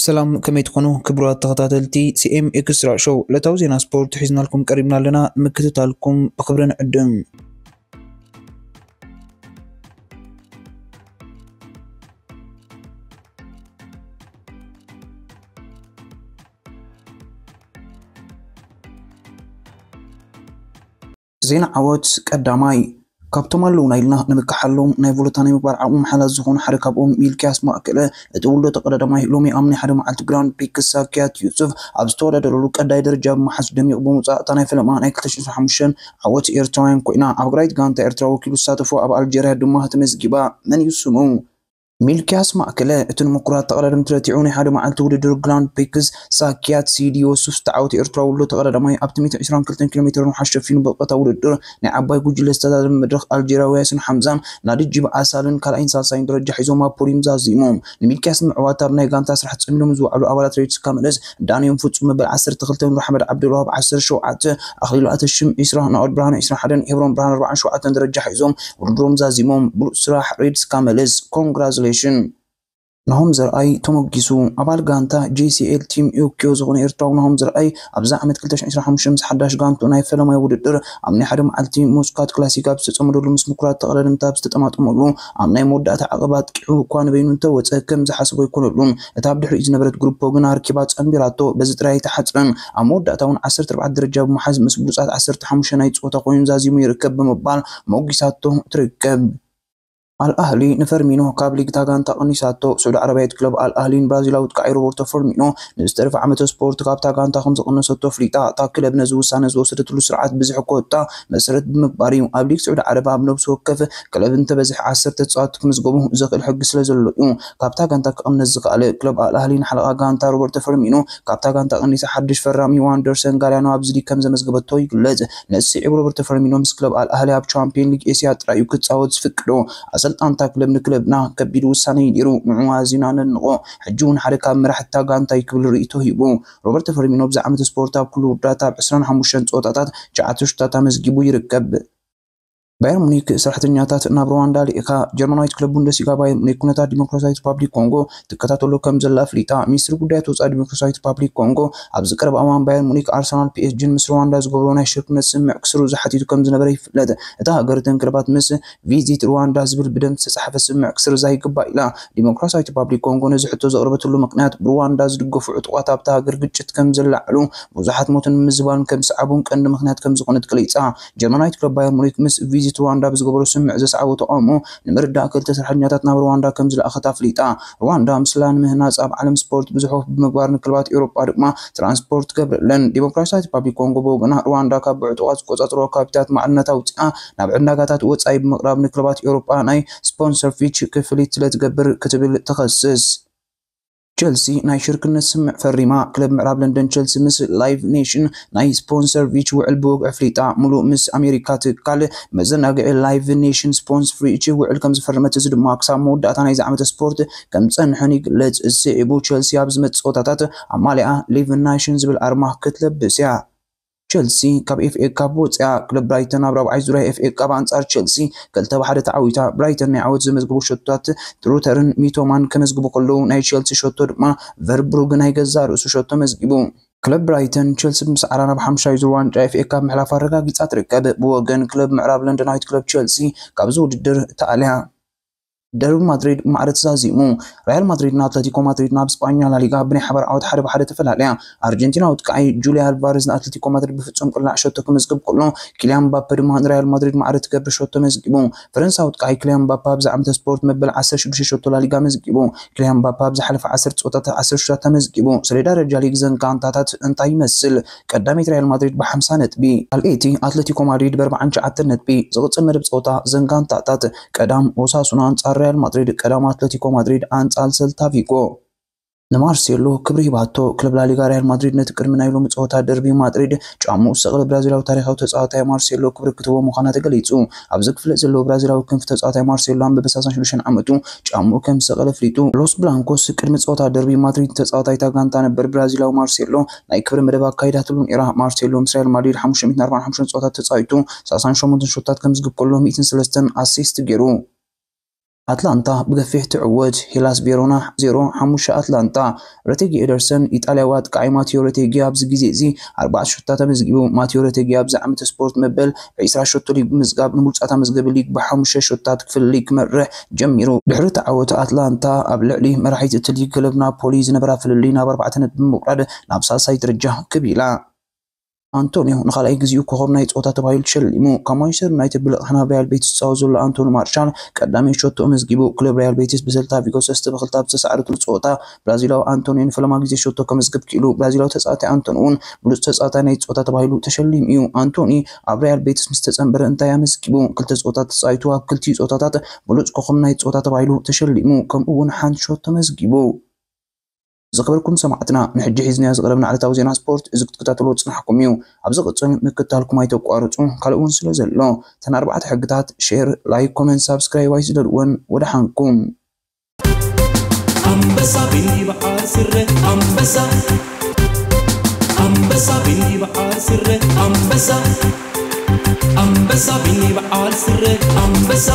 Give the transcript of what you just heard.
ሰላም፣ ከመይ ትኾኑ ክቡራት ተኸታተልቲ ሲ ኤም ኤክስትራ ሾው? ዕለታዊ ዜና ስፖርት ሒዝናልኩም ቀሪብና ኣለና። ንምክትታልኩም ብኽብሪ ንዕድም። ዜና ዓወት ቀዳማይ። ካብቶም ኣለዉና ኢልና ንምክሓሎም ናይ ቮለታ ናይ ምግባር ዓቕሞም ሓላት ዝኾኑ ሓደ ካብኦም ሚልክያስ ማእከለ፣ እቲ ውልዶ ተቐዳዳማይ፣ ሎሚ ኣብ ናይ ሓደ መዓልቲ ግራንድ ፕሪክስ ሳኪያት ዩሱፍ ኣብ ዝተወዳደረሉ ቀዳይ ደረጃ ብምሓዝ ደሚቑ ብምውፃእ እታ ናይ ፈለማ ናይ ክልተ ሽሕን ሓሙሽተን ዓወት ኤርትራውያን ኮይና። ኣብ ግራይት ጋንታ ኤርትራ ወኪሉ ዝሳተፎ ኣብ ኣልጀርያ ድማ ተመዝጊባ። መን እዩ ስሙ? ሚልክያስ ማእከለ፣ እቲ ንምኩራት ተቐዳደምቲ ረቲዑ ናይ ሓደ መዓልቲ ውድድር ግራንድ ፕሪክስ ሳኪያት ሲዲ ዮሱፍ ዝተዓወተ ኤርትራዊ ውልዶ ተቐዳዳማይ፣ ኣብቲ ሚእቲ ዕስራን ክልተን ኪሎ ሜትር ንውሓት ሸፊኑ ብቐጥታ ውድድር ናይ ዓባይ ጉጅለ ዝተዛዘመ መድረኽ ኣልጀርያዊ ያሲን ሓምዛን ናድጂብ ኣሳልን ካልኣይን ሳልሳይን ደረጃ ሒዞም ኣብ ፖዲየም ዛዚሞም። ንሚልክያስ ንምዕዋት ኣብ ናይ ጋንታ ስራሕ ጸሚዶም ዝውዕሉ ኣባላት ሬድስ ካመልስ ዳንዮም ፍጹም መበል ዓሰርተ ክልተ፣ ኑር ኣሕመድ ዓብደልዋሃብ ዓሰርተ ሸውዓተ፣ ኣኽሊሉ ኣተሽም ዕስራ፣ ናኦድ ብርሃነ ዕስራን ሓደን ሄብሮን ብርሃነ ኣርባዓን ሸውዓተን ደረጃ ሒዞም ውድድሮም ዛዚሞም። ብሉጽ ስራሕ ሬድስ ካመልስ። ኮንግራጁሌሽን። ናሆም ዘርኣይ ተሞጊሱ። ኣባል ጋንታ ጂ ሲ ኤል ቲም ዮኪዮ ዝኾነ ኤርትራዊ ናሆም ዘርኣይ፣ ኣብዚ ዓመት ክልተ ሽሕን ዕስራን ሓሙሽተን ምስ ሓዳሽ ጋንቱ ናይ ፈለማይ ውድድር ኣብ ናይ ሓደ መዓልቲ ሙስካት ክላሲክ ኣብ ዝተጸመደሉ፣ ምስ ምኩራት ተቐዳደምቲ ኣብ ዝተጠማጠመሉ፣ ኣብ ናይ መወዳእታ ዓቐብ ኣጥቂዑ እኳ ንበይኑ እንተወጸ፣ ከም ዝሓሰቦ ኣይኮነሉን። እታ ኣብ ድሕሪኡ ዝነበረት ግሩፖ ግን ኣርኪባ ጸንቢራቶ፣ በዚ ጥራይ ኣይተሓጽረን። ኣብ መወዳእታ እውን ዓሰርተ ኣርባዕተ ደረጃ ብምሓዝ ምስ ብሉጻት ዓሰርተ ሓሙሽተ ናይ ጾታ ኮይኑ ዛዚሙ ይርከብ ብምባል ሞጊሳቶ ትርከብ። ኣል ኣህሊ ንፈርሚኖ ካብ ሊግ እታ ጋንታ ቀኒሳቶ። ስዑዲ ዓረባዊት ክለብ ኣል ኣህሊ ንብራዚላዊ ኣጥቃዓይ ሮበርቶ ፈርሚኖ ንዝተረፈ ዓመተ ስፖርት ካብታ ጋንታ ከም ዝቐነሰቶ ኣፍሊጣ። እታ ክለብ ነዚ ውሳነ ዝወሰደትሉ ስርዓት ብዝሒ ኮታ መሰረት ብምግባር እዩ። ኣብ ሊግ ስዑዲ ዓረብ ኣብ ነብሲ ወከፍ ክለብ እንተበዝሐ ዓሰርተ ተጻወትቲ ክምዝገቡ ዘኽእል ሕጊ ስለ ዘሎ እዩ ካብታ ጋንታ ክቕነስ ዝኸኣለ። ክለብ ኣል ኣህሊ ንሓለቓ ጋንታ ሮበርቶ ፈርሚኖ ካብታ ጋንታ ቀኒሳ ሓድሽ ፈራሚ ዋንደርሰን ጋልያኖ ኣብዚ ሊግ ከም ዘመዝገበቶ ይግለጽ። ነዚ ስዒቡ ሮበርቶ ፈርሚኖ ምስ ክለብ ኣል ኣህሊ ኣብ ቻምፒዮን ሊግ ኤስያ ጥራይ እዩ ክጻወት ዝፍቅዶ። ኣሰልጣንታ ክለብ ንክለብና ከቢድ ውሳነ እዩ ነይሩ፣ ንዕኡ ኣዚና ነድንቖ። ሕጂ እውን ሓደ ካብ መራሕቲ እታ ጋንታ እዩ ክብል ርእይቶ ሂቡ። ሮበርቶ ፈርሚኖ ብዚ ዓመት ስፖርት ኣብ ኩሉ ውድድራት ኣብ ዕስራን ሓሙሽተን ጸወታታት ትሽዓተ ሽቶታት ኣመዝጊቡ ይርከብ። ባየር ሙኒክ ሰራሕተኛታት ናብ ሩዋንዳ ልኢኻ። ጀርመናዊት ክለብ ቡንደስሊጋ ባየር ሙኒክ ኩነታት ዲሞክራሲያዊት ሪፓብሊክ ኮንጎ ትከታተሎ ከም ዘላ ኣፍሊጣ። ሚኒስትሪ ጉዳያት ወጻኢ ዲሞክራሲያዊት ሪፓብሊክ ኮንጎ ኣብዚ ቀረባ እዋን ባየር ሙኒክ፣ ኣርሰናል፣ ፒ ኤስ ጂን ምስ ሩዋንዳ ዝገብሮ ናይ ሽርክነት ስምምዕ ክስርዙ ሓቲቱ ከም ዝነበረ ይፍለጥ። እታ ሃገር እተን ክለባት ምስ ቪዚት ሩዋንዳ ዝብል ብደም ዝተጻሕፈ ስምምዕ ክስርዛ ይግባእ ኢላ። ዲሞክራሲያዊት ሪፓብሊክ ኮንጎ ነዚ ሕቶ ዘቕረበትሉ ምኽንያት ብሩዋንዳ ዝድገፉ ዕጡቓት ኣብታ ሃገር ግጭት ከም ዘላዕሉ ብዙሓት ሞትን ምዝባልን ከም ዝሰዓቡን ቀንዲ ምኽንያት ከም ዝኾነት ገሊጻ። ጀርመናዊት ክለብ ባየር ሙኒክ ምስ ቪዚት ሩዋንዳ ብዝገበሮ ስምምዕ ዘስዓቦ ተቓውሞ ንምርዳእ ክልተ ሰራሕተኛታት ናብ ሩዋንዳ ከም ዝለኣኸት ኣፍሊጣ። ሩዋንዳ ምስላ ንምህናጽ ኣብ ዓለም ስፖርት ብዙሕ ወፍሪ ብምግባር ንክለባት ኤውሮጳ ድማ ትራንስፖርት ትገብረለን። ዲሞክራሲያዊት ሪፓብሊክ ኮንጎ ብወገና ሩዋንዳ ካብ ብዕጡቓት ዝቆጻጸሮ ከባቢታት ማዕድናት ኣውጺኣ ናብ ዕዳጋታት ወጻኢ ብምቕራብ ንክለባት ኤውሮጳ ናይ ስፖንሰር ፊች ክፍሊት ስለ ትገብር ክትብል ትኸስስ። ቸልሲ ናይ ሽርክነት ስምምዕ ፈሪማ። ክለብ ምዕራብ ለንደን ቸልሲ ምስ ላይቭ ኔሽን ናይ ስፖንሰር ፊች ውዕል ብወግዒ ኣፍሊጣ። ሙሉእ ምስ ኣሜሪካ ትካል መዘናግዒ ላይቭ ኔሽን ስፖንሰር ፊች ውዕል ከም ዝፈረመት፣ እዚ ድማ ክሳብ መወዳእታ ናይዚ ዓመተ ስፖርት ከም ዝጸንሕን ይግለጽ። እዚ ስዒቡ ቸልሲ ኣብ ዝመጽእ ጸወታታት ኣማሊኣ ሊቭ ናሽን ዝብል ኣርማ ክትለብስ እያ። ቸልሲ ካብ ኤፍ ኤ ካፕ ወጽያ። ክለብ ብራይተን ኣብ ራብዓይ ዙርያ ኤፍ ኤ ካፕ ኣንጻር ቸልሲ ክልተ ብሓደ ተዓዊታ። ብራይተን ናይ ዓወት ዘመዝግቡ ሸቶታት ትሩተርን ሚቶማን ከመዝግቡ ከለዉ፣ ናይ ቸልሲ ሸቶ ድማ ቨርብሩግ ናይ ገዛእ ርእሱ ሸቶ መዝጊቡ። ክለብ ብራይተን ቸልሲ ብምስዓራ ናብ ሓምሻይ ዙር ዋንጫ ኤፍ ኤ ካፕ ምሕላፍ ኣረጋጊጻ ትርከብ። ብወገን ክለብ ምዕራብ ለንደናዊት ክለብ ቸልሲ ካብዚ ውድድር ተኣልያ። ደርቢ ማድሪድ ማዕረ ተዛዚሙ። ሪያል ማድሪድ ንኣትለቲኮ ማድሪድ ናብ ስጳኛ ላሊጋ ብናይ ሓባር ዓወት ሓደ ብሓደ ተፈላለያ። ኣርጀንቲናዊ ኣጥቃዓይ ጁልያ ኣልቫሬዝ ንኣትለቲኮ ማድሪድ ብፍጹም ቅላዕ ሸቶ ክመዝግብ ከሎ፣ ኪልያን ምባፔ ድማ ንሪያል ማድሪድ ማዕረ ትገብር ሸቶ መዝጊቡ። ፈረንሳዊ ኣጥቃዓይ ኪልያን ምባፔ ኣብዚ ዓመተ ስፖርት መበል ዓሰርተ ሽዱሽተ ሸቶ ላሊጋ መዝጊቡ። ኪልያን ምባፔ ኣብ ዝሓለፈ ዓሰርተ ጸወታታት ዓሰርተ ሸቶታት ተመዝጊቡ። ሰሌዳ ደረጃ ሊግ ዘን ጋንታታት እንታይ ይመስል? ቀዳመይቲ ሪያል ማድሪድ ብሓምሳ ነጥቢ። ካልኣይቲ ኣትለቲኮ ማድሪድ ብኣርባዓን ትሽዓተን ነጥቢ። ዝቕጽል መደብ ጸወታ ዘን ጋንታታት ቀዳም ኦሳሱና ኣንጻር ሪያል ማድሪድ፣ ቀዳም ኣትለቲኮ ማድሪድ ኣንጻር ሰልታ ቪጎ። ንማርሴሎ ክብሪ ሂባቶ። ክለብ ላሊጋ ሪያል ማድሪድ ነቲ ቅድሚ ናይ ሎሚ ጸወታ ደርቢ ማድሪድ ጫምኡ ዝሰቐለ ብራዚላዊ ታሪኻዊ ተጻዋታይ ማርሴሎ ክብሪ ክትህቦ ምዃና ተገሊጹ። ኣብዚ ክፍለጥ ዘለዎ ብራዚላዊ ክንፊ ተጻዋታይ ማርሴሎ ኣንበበ ሰላሳን ሽዱሽተን ዓመቱ ጫምኡ ከም ዝሰቐለ ኣፍሊጡ። ሎስ ብላንኮስ ቅድሚ ጸወታ ደርቢ ማድሪድ ተጻዋታይ እታ ጋንታ ነበር ብራዚላዊ ማርሴሎ ናይ ክብሪ መደብ ኣካይዳትሉ ነይራ። ማርሴሎ ምስ ሪያል ማድሪድ ሓሙሽተ ሚእትን ኣርባዓን ሓሙሽተን ጸወታት ተጻዊቱ ሰላሳን ሸሞንተን ሾታት ከምዝግብ ከሎ ሚእትን ሰለስተን ኣሲስት ገይሩ። ኣትላንታ ብገፊሕ ትዕወት። ሄላስ ቬሮና ዜሮ ሓሙሽተ ኣትላንታ። ረቴጊ ኤደርሰን፣ ኢጣልያዊ ኣጥቃዓይ ማቴዮ ረቴጊ ኣብዚ ግዜ እዚ ኣርባዕተ ሾታት ኣመዝጊቡ። ማቴዮ ረቴጊ ኣብዚ ዓመተ ስፖርት መበል ዒስራ ሾቶ ሊግ ብምዝጋብ ንብሉጻት ኣመዝገቢ ሊግ ብሓሙሽተ ሾታት ክፍሊ ክመርሕ ጀሚሩ። ድሕሪ ተዓወተ ኣትላንታ ኣብ ልዕሊ መራሒት እቲ ሊግ ክለብ ናፖሊ ዝነበራ ፍልልይ ናብ ኣርባዕተ ነጥቢ ብምውራድ ናብ ሳልሳይ ደረጃ ክብ ኢላ። ኣንቶኒዮ ንኻልኣይ ግዜኡ ኮኸብ ናይ ጸወታ ተባሂሉ ተሸሊሙ። ካብ ማንቸስተር ዩናይትድ ብልቕሕ ናብ ሪያል ቤቲስ ዝጻወት ዘሎ ኣንቶኒ ማርሻል ቀዳመይ ሾቶ ኣመዝጊቡ። ክለብ ሪያል ቤቲስ ብሰልታ ቪጎ ሰለስተ ብክልተ ኣብ ዝተሳዕረትሉ ጸወታ ብራዚላዊ ኣንቶኒዮ ንፈለማ ግዜ ሾቶ ከመዝግብ ክኢሉ። ብራዚላዊ ተጻዋታይ ኣንቶኒ እውን ብሉጽ ተጻዋታይ ናይ ጸወታ ተባሂሉ ተሸሊሙ እዩ። ኣንቶኒ ኣብ ሪያል ቤቲስ ምስ ተጸንበረ እንታይ ኣመዝጊቡ? ክልተ ጸወታ ተጻዊቱ ኣብ ክልቲኡ ጸወታታት ብሉጽ ኮኸብ ናይ ጸወታ ተባሂሉ ተሸሊሙ። ከምኡ እውን ሓንቲ ሾቶ ኣመዝጊቡ። ዝኸበርኩም ሰማዕትና፣ ንሕጂ ሒዝናዮ ዝቐረብና ዕለታዊ ዜና ስፖርት እዚ ክትከታተልዎ ዝጸናሕኩም እዩ። ኣብ ዝቕጽል ምክትታልኩም ኣይተቋርጹ፣ ካልእ እውን ስለ ዘሎ። እተን ኣርባዕተ ሕግታት፣ ሼር፣ ላይክ፣ ኮመንት፣ ሳብስክራይብ ኣይስደድወን። ወደ ሓንኩም። ኣንበሳ ቢኒ በዓል ስረ ኣንበሳ ኣንበሳ ቢኒ በዓል ስረ ኣንበሳ ኣንበሳ ቢኒ በዓል ስረ ኣንበሳ